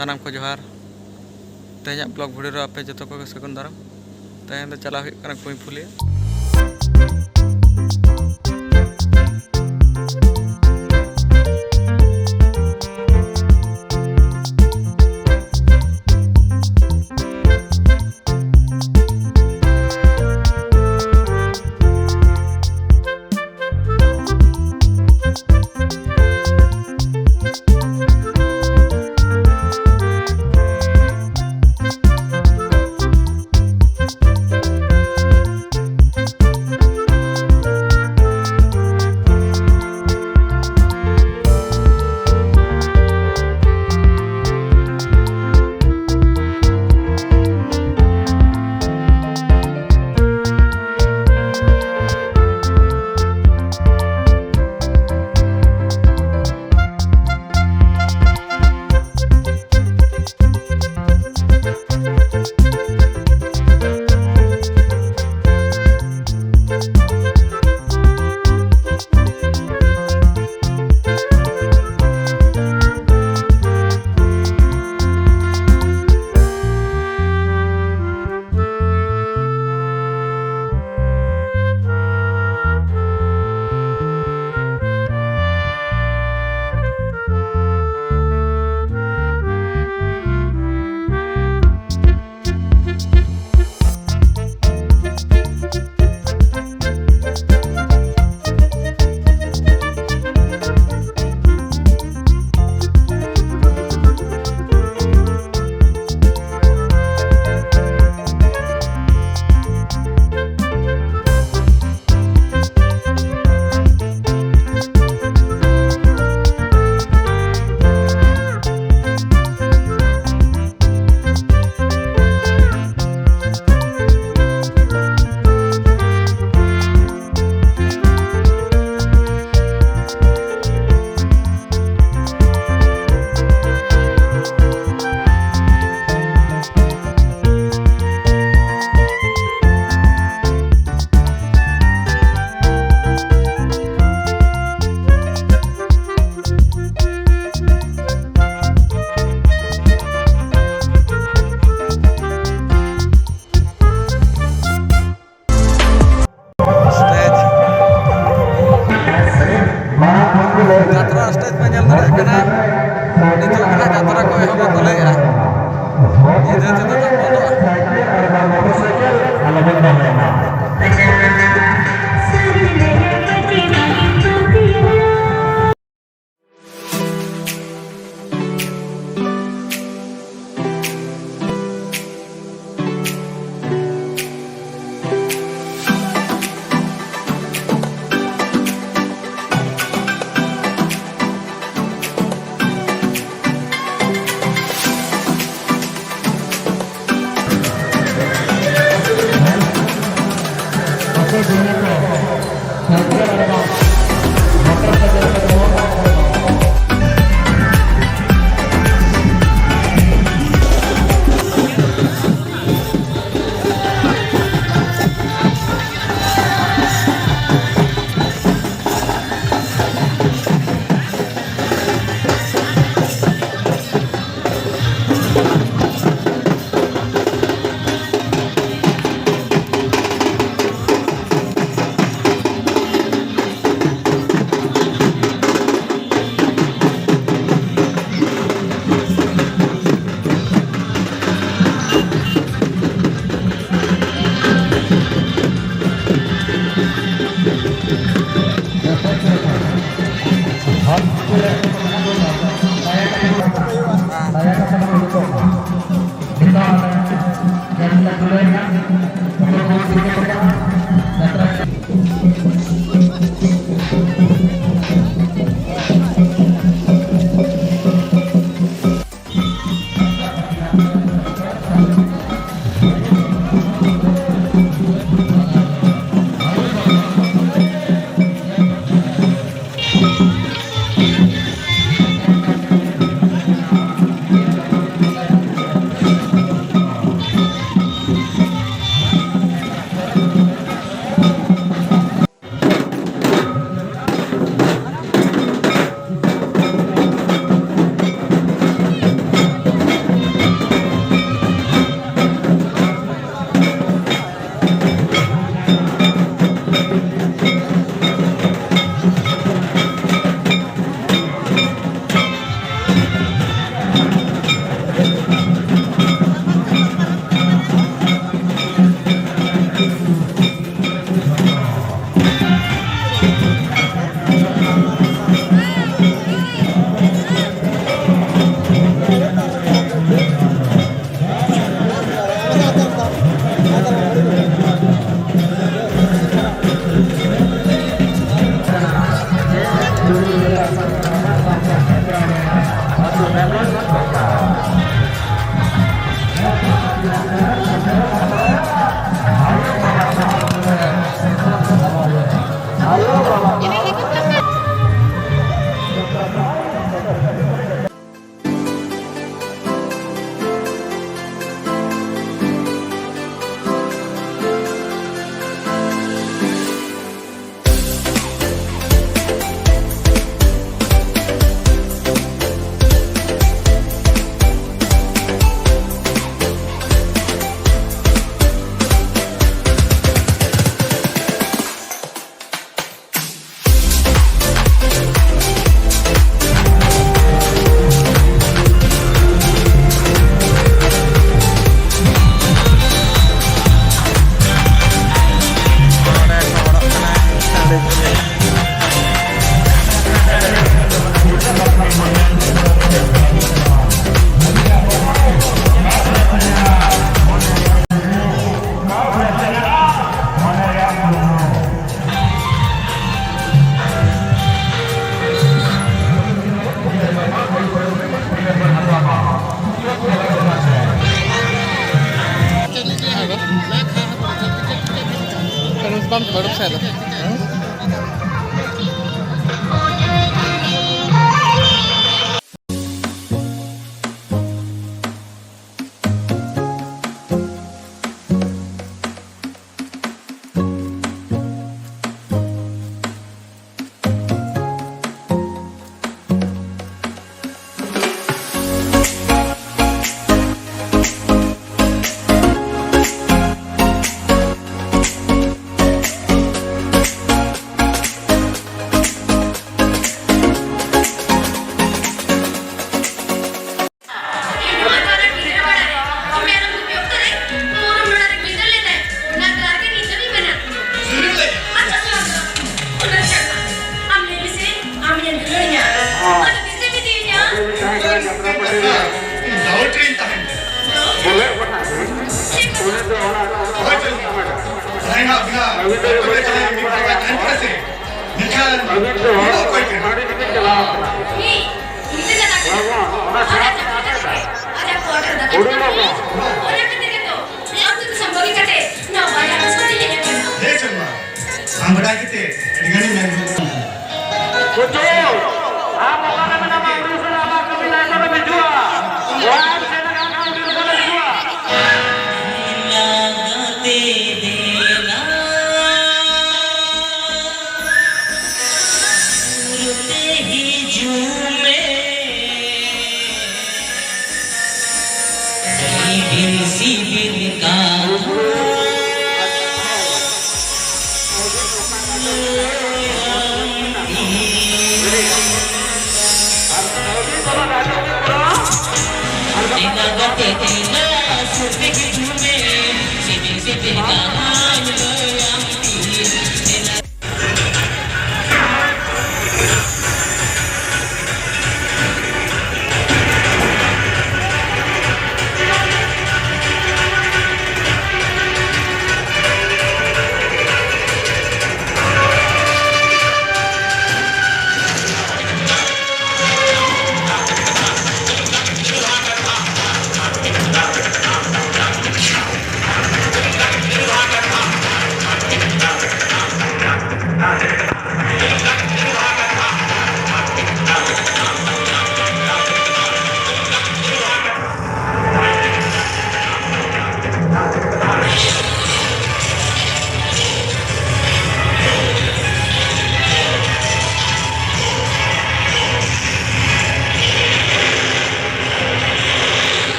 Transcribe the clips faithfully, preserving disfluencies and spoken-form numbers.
ᱥᱟᱱᱟᱢ ᱠᱚ ᱡᱚᱦᱟᱨ᱾ ᱛᱮᱦᱮᱧᱟᱜ ᱵᱞᱚᱜ ᱵᱷᱤᱰᱤᱭᱳ ᱨᱮ ᱟᱯᱮ ᱡᱚᱛᱚ ᱠᱚᱜᱮ ᱥᱟᱹᱜᱩᱱ ᱫᱟᱨᱟᱢ᱾ ᱛᱮᱦᱮᱧ ᱫᱚ ᱪᱟᱞᱟᱣ ᱦᱩᱭᱩᱜ ᱠᱟᱱᱟ ᱠᱩᱸᱭ ᱯᱷᱩᱞᱤᱭᱟᱹ᱾ ᱯᱮ ᱧᱮᱞ ᱫᱟᱲᱮᱭᱟᱜ ᱠᱟᱱᱟ, ᱱᱤᱛᱚᱜ ᱠᱷᱚᱱᱟᱜ ᱡᱟᱛᱨᱟ ᱠᱚ ᱮᱦᱚᱵ ᱟᱠᱚ ᱞᱟᱹᱭᱮᱜᱼᱟ᱾ ᱧᱤᱫᱟᱹ ᱛᱮᱫᱚ ᱱᱟᱜ ᱵᱚᱱᱫᱚᱜᱼᱟ᱾ ᱱᱚᱣᱟ ᱫᱚ ᱚᱱᱟ ᱜᱤᱫᱽᱨᱟᱹ ᱯᱟᱲᱟ ᱨᱮ ᱢᱮᱨᱚᱢ ᱜᱩᱯᱤ ᱚᱠᱛᱚ ᱨᱮ ᱯᱟᱹᱣᱨᱟᱹ ᱢᱚᱲᱟ ᱨᱮ ᱜᱤᱫᱽᱨᱟᱹ ᱞᱮᱱᱟᱭ᱾ ᱚᱱᱟ ᱠᱞᱟᱨᱠ ᱜᱮ ᱱᱤᱛ ᱫᱷᱟᱹᱵᱤᱡ ᱢᱮᱱᱟᱜ ᱛᱤᱧᱟ᱾ ᱟᱪᱪᱷᱟ, ᱥᱚᱱᱟ ᱫᱚ, ᱚᱱᱟ ᱪᱷᱟᱲ ᱟᱢ ᱞᱟᱹᱭ ᱢᱮᱥᱮ, ᱟᱢ ᱧᱮᱞ ᱫᱩᱞᱟᱹᱲᱤᱧᱟ᱾ ᱟᱫᱚ ᱛᱤᱥᱮᱢ ᱤᱫᱤᱭᱤᱧᱟ? ᱰᱟᱣᱩᱴ ᱨᱤᱧ ᱛᱟᱦᱮᱱ ᱠᱟᱱᱟ᱾ ᱵᱚᱞᱮ ᱚᱱᱟ ᱪᱮᱫ ᱠᱟᱛᱷᱟ? ᱩᱱᱤ ᱫᱚ ᱚᱱᱟ ᱦᱳᱭ, ᱪᱮᱫ ᱞᱮᱠᱟ? ᱡᱟᱦᱟᱸᱭ ᱦᱟᱸᱜ ᱢᱮᱱᱟᱜ, ᱩᱱᱤ ᱫᱚ ᱡᱟᱦᱟᱸᱭ ᱢᱤᱫ ᱦᱚᱲ ᱛᱟᱦᱮᱱ ᱠᱟᱱᱟ ᱥᱮ, ᱢᱮᱱᱠᱷᱟᱱ ᱟᱹᱵᱤᱱ ᱫᱚ ᱩᱱᱤ ᱫᱚ ᱚᱠᱚᱭ ᱠᱟᱱᱟᱭ? ᱦᱟᱺᱰᱤ ᱨᱮᱵᱤᱱ ᱪᱟᱞᱟᱣ ᱠᱟᱱᱟ᱾ ᱩᱱᱤ, ᱩᱱᱤ ᱫᱚ ᱪᱟᱞᱟᱜ ᱠᱟᱱᱟ᱾ ᱵᱟᱵᱟ, ᱚᱱᱟ ᱟᱡᱟᱜ ᱪᱟᱠᱨᱤ ᱠᱟᱛᱮ, ᱟᱡᱟᱜ ᱠᱚᱣᱟᱴᱟᱨ ᱫᱟᱠᱟ ᱦᱩᱰᱤᱧ ᱡᱚᱢ ᱵᱟᱵᱟ᱾ ᱞᱟᱹᱜᱤᱫ᱾ ᱚᱱᱟ ᱠᱷᱟᱹᱛᱤᱨ ᱜᱮᱛᱚ ᱟᱹᱛᱩ ᱫᱤᱥᱚᱢ ᱵᱟᱹᱜᱤ ᱠᱟᱛᱮ ᱱᱚᱣᱟ ᱵᱟᱡᱟᱨ ᱫᱤᱥᱚᱢ ᱤᱧ ᱦᱮᱡ ᱟᱠᱟᱱᱟ᱾ ᱦᱮᱸ ᱥᱮᱨᱢᱟ, ᱟᱢ ᱵᱟᱰᱟᱭ ᱠᱟᱛᱮ ᱟᱹᱰᱤ ᱜᱟᱱᱤᱧ ᱢᱮᱱ ᱠᱮᱫᱟ᱾ ᱠᱩᱪᱩ, ᱟᱢ ᱚᱠᱟᱨᱮ ᱢᱮᱱᱟᱢᱟ? ᱩᱱᱤ ᱥᱟᱞᱟᱜ ᱟᱢᱟᱜ ᱠᱟᱹᱢᱤ ᱞᱟᱭ ᱠᱚᱨᱮ ᱦᱤᱡᱩᱜᱼᱟ᱾ ᱚᱲᱟᱜ ᱮᱢ ᱥᱮᱱ ᱟᱠᱟᱱ ᱠᱷᱟᱱ ᱩᱱᱤ ᱥᱟᱞᱟᱜ ᱦᱤᱡᱩᱜᱼᱟ᱾ ᱞᱟᱜᱟᱛᱮ ᱫᱮᱞᱟ, ᱥᱩᱨ ᱛᱮ ᱦᱤᱡᱩᱜ ᱢᱮ᱾ ᱥᱤᱵᱤᱞ ᱥᱤᱵᱤᱞ ᱠᱟᱛᱷᱟ᱾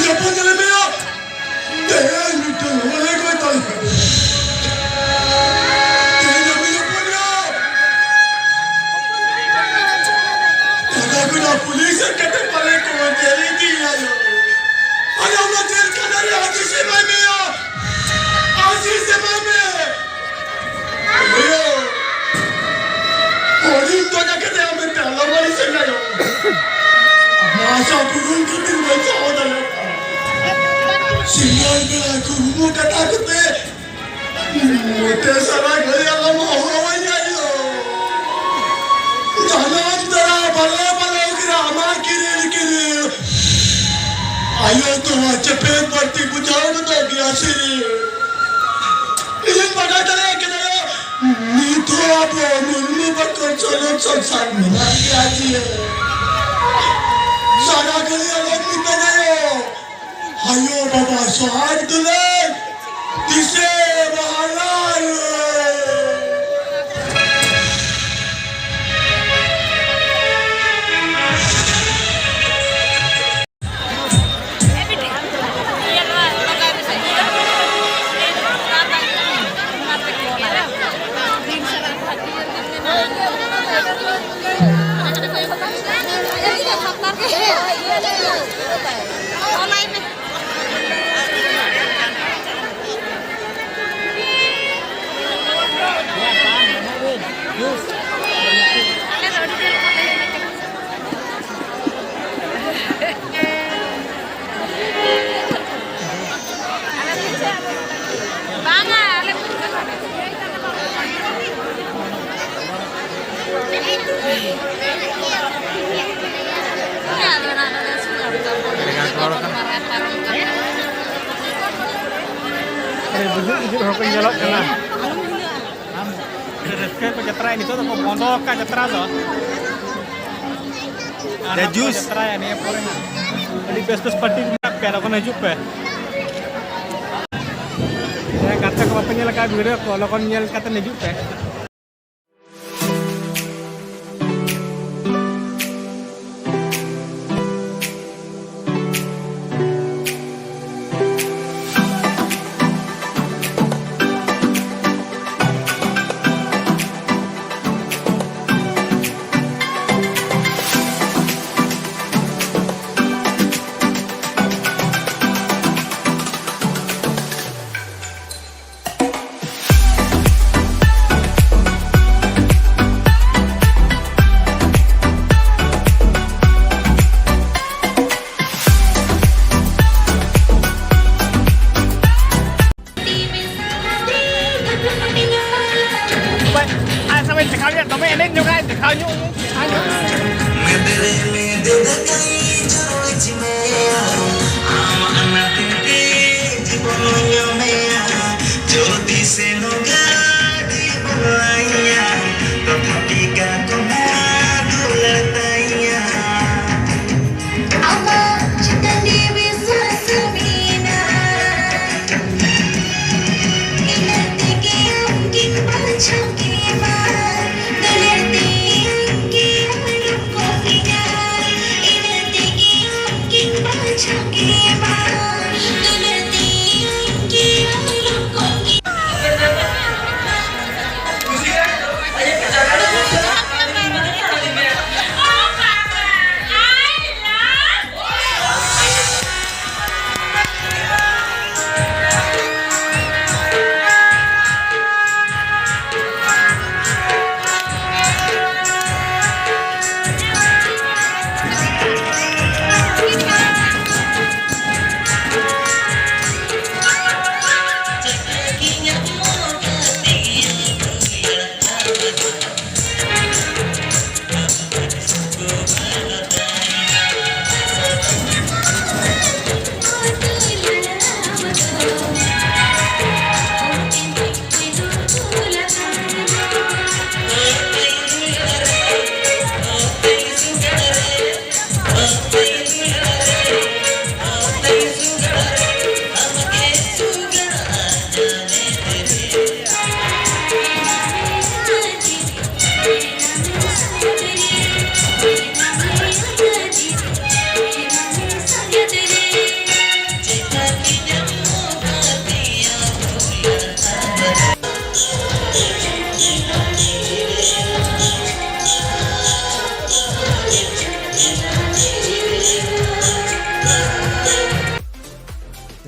ᱦᱚᱯᱚᱱ ᱧᱮᱞᱮ ᱢᱮᱭᱟ᱾ ᱛᱮᱦᱮᱧ ᱢᱤᱫᱴᱟᱝ ᱦᱚᱲᱮ ᱜᱚᱡ ᱫᱟᱲᱮᱭᱟᱜᱼᱟ᱾ ᱛᱮᱦᱮᱧ ᱟᱢᱤᱡ ᱦᱚᱯᱚᱱ ᱭᱟ᱾ ᱠᱟᱴᱟ ᱠᱚ ᱯᱩᱞᱤᱥ ᱦᱮᱡ ᱠᱟᱛᱮ ᱯᱟᱞᱮ ᱠᱚ ᱡᱮᱞ ᱤᱫᱤᱭᱟ᱾ ᱟᱨ ᱚᱱᱟ ᱡᱮᱞ ᱠᱷᱟᱱᱟ ᱨᱮ ᱟᱹᱡᱤᱥ ᱮᱢᱟᱭ ᱢᱮᱭᱟ᱾ ᱟᱹᱡᱤᱥ ᱮᱢᱟᱭ ᱢᱮ᱾ ᱦᱩᱰᱤᱧ ᱛᱚᱡᱟ ᱠᱟᱛᱮ ᱟᱢᱮ ᱛᱟᱞᱟ ᱢᱟᱹᱨᱤ ᱥᱮᱸᱜᱟᱭᱚᱜ᱾ ᱟᱢᱟᱜ ᱟᱥᱟ ᱯᱩᱨᱩᱱ ᱠᱷᱟᱹᱛᱤᱨ ᱵᱟᱧᱪᱟᱣ ᱫᱟᱲᱮᱭᱟᱜᱼᱟ᱾ ᱥᱤᱸᱜᱟᱲ ᱵᱮᱲᱟ ᱠᱩᱠᱢᱩ ᱠᱟᱴᱟ ᱠᱟᱛᱮ ᱢᱚᱴᱮ ᱥᱟᱨᱟ ᱜᱷᱟᱹᱲᱤ ᱟᱞᱚᱢ ᱦᱚᱦᱚᱣᱟᱹᱧᱟ ᱭᱳ᱾ ᱡᱟᱱᱟᱢ ᱛᱚᱨᱟ ᱵᱟᱞᱮ ᱵᱟᱞᱮ ᱜᱤᱨᱟ ᱟᱢᱟᱜ ᱠᱤᱨᱤᱲ ᱠᱤᱨᱤᱲ᱾ ᱟᱭᱳ ᱛᱚᱣᱟ ᱪᱮᱯᱮᱫ ᱵᱟᱹᱲᱛᱤ ᱵᱩᱡᱷᱟᱹᱣ ᱜᱚᱫᱚᱜ ᱜᱮᱭᱟ ᱥᱤᱨᱤᱲ᱾ ᱤᱧᱤᱧ ᱵᱟᱰᱟᱭ ᱫᱟᱲᱮᱭᱟᱜ ᱠᱟᱱᱟ ᱭᱳ, ᱱᱤᱛ ᱦᱚᱸ ᱟᱵᱚ ᱢᱟᱹᱱᱢᱤ ᱵᱟᱠᱷᱳᱞ ᱥᱚᱞᱚᱱ ᱥᱚᱝᱥᱟᱨ ᱢᱮᱱᱟᱜ ᱜᱮᱭᱟ ᱡᱮ᱾ ᱥᱟᱨᱟ ᱜᱷᱟᱹᱲᱤ ᱟᱞᱚᱢ ᱢᱮᱛᱟᱧᱟ ᱭᱳ, ᱟᱭᱳ ᱵᱟᱵᱟ ᱥᱚᱦᱟᱜ ᱫᱩᱞᱟᱹᱲ ᱛᱤᱥᱮ ᱵᱟᱦᱟᱞᱟ ᱭᱳ᱾ ᱟᱹᱰᱤ ᱵᱩᱡᱩᱜ ᱵᱩᱡᱩᱜ ᱦᱚᱲ ᱠᱚ ᱧᱮᱞᱚᱜ ᱠᱟᱱᱟ᱾ ᱨᱟᱹᱥᱠᱟᱹ ᱠᱚ ᱡᱟᱛᱨᱟᱭᱟ, ᱱᱤᱛᱚᱜ ᱫᱚᱠᱚ ᱵᱚᱱᱫᱚ ᱟᱠᱟᱫ ᱡᱟᱛᱨᱟ ᱫᱚ᱾ ᱟᱨ ᱦᱟᱸᱜ ᱠᱚ ᱡᱟᱛᱨᱟᱭᱟ ᱱᱤᱭᱟᱹ ᱯᱚᱨᱮ ᱦᱟᱸᱜ᱾ ᱟᱹᱰᱤ ᱵᱮᱥ ᱵᱮᱥ ᱯᱟᱨᱴᱤ ᱢᱮᱱᱟᱜ ᱯᱮᱭᱟ, ᱞᱚᱜᱚᱱ ᱦᱤᱡᱩᱜ ᱯᱮ᱾ ᱦᱮᱸ, ᱜᱟᱛᱮ ᱠᱚ ᱵᱟᱯᱮ ᱧᱮᱞ ᱟᱠᱟᱫ ᱵᱷᱤᱰᱤᱭᱳ ᱠᱚ, ᱞᱚᱜᱚᱱ ᱧᱮᱞ ᱠᱟᱛᱮ ᱦᱤᱡᱩᱜ ᱯᱮ᱾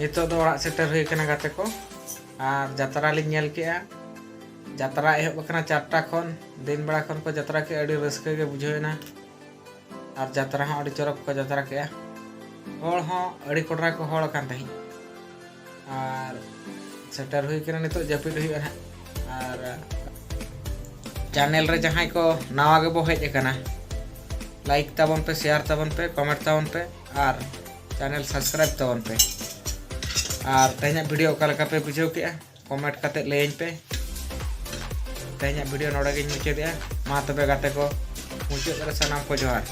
ᱱᱤᱛᱚᱜ ᱫᱚ ᱚᱲᱟᱜ ᱥᱮᱴᱮᱨ ᱦᱩᱭ ᱟᱠᱟᱱᱟ ᱜᱟᱛᱮ ᱠᱚ, ᱟᱨ ᱡᱟᱛᱨᱟ ᱞᱤᱧ ᱧᱮᱞ ᱠᱮᱜᱼᱟ᱾ ᱡᱟᱛᱨᱟ ᱮᱦᱚᱵ ᱟᱠᱟᱱᱟ ᱪᱟᱨᱴᱟ ᱠᱷᱚᱱ, ᱫᱤᱱ ᱵᱮᱲᱟ ᱠᱷᱚᱱ ᱠᱚ ᱡᱟᱛᱨᱟ ᱠᱮᱜᱼᱟ, ᱟᱹᱰᱤ ᱨᱟᱹᱥᱠᱟᱹ ᱜᱮ ᱵᱩᱡᱷᱟᱹᱣ ᱮᱱᱟ᱾ ᱟᱨ ᱡᱟᱛᱨᱟ ᱦᱚᱸ ᱟᱹᱰᱤ ᱪᱚᱨᱚᱠ ᱠᱚ ᱡᱟᱛᱨᱟ ᱠᱮᱜᱼᱟ᱾ ᱦᱚᱲ ᱦᱚᱸ ᱟᱹᱰᱤ ᱠᱚᱰᱨᱟ ᱠᱚ ᱦᱚᱲ ᱟᱠᱟᱱ ᱛᱟᱦᱮᱸᱫ᱾ ᱟᱨ ᱥᱮᱴᱮᱨ ᱦᱩᱭ ᱠᱟᱱᱟ, ᱱᱤᱛᱚᱜ ᱡᱟᱹᱯᱤᱫ ᱦᱩᱭᱩᱜᱼᱟ ᱱᱟᱦᱟᱜ᱾ ᱟᱨ ᱪᱮᱱᱮᱞ ᱨᱮ ᱡᱟᱦᱟᱸᱭ ᱠᱚ ᱱᱟᱣᱟ ᱜᱮᱵᱚ ᱦᱮᱡ ᱟᱠᱟᱱᱟ, ᱞᱟᱭᱤᱠ ᱛᱟᱵᱚᱱ ᱯᱮ, ᱥᱮᱭᱟᱨ ᱛᱟᱵᱚᱱ ᱯᱮ, ᱠᱚᱢᱮᱱᱴ ᱛᱟᱵᱚᱱ ᱯᱮ ᱟᱨ ᱪᱮᱱᱮᱞ ᱥᱟᱵᱥᱠᱨᱟᱭᱤᱵ ᱛᱟᱵᱚᱱ ᱯᱮ᱾ ᱟᱨ ᱛᱮᱦᱮᱧᱟᱜ ᱵᱷᱤᱰᱤᱭᱳ ᱚᱠᱟ ᱞᱮᱠᱟ ᱯᱮ ᱵᱩᱡᱷᱟᱹᱣ ᱠᱮᱜᱼᱟ, ᱠᱚᱢᱮᱱᱴ ᱠᱟᱛᱮ ᱞᱟᱹᱭᱟᱹᱧ ᱯᱮ᱾ ᱛᱮᱦᱮᱧᱟᱜ ᱵᱷᱤᱰᱤᱭᱳ ᱱᱚᱰᱮ ᱜᱤᱧ ᱢᱩᱪᱟᱹᱫᱮᱜᱼᱟ᱾ ᱢᱟ ᱛᱚᱵᱮ ᱜᱟᱛᱮ ᱠᱚ, ᱢᱩᱪᱟᱹᱫ ᱨᱮ ᱥᱟᱱᱟᱢ ᱠᱚ ᱡᱚᱦᱟᱨ᱾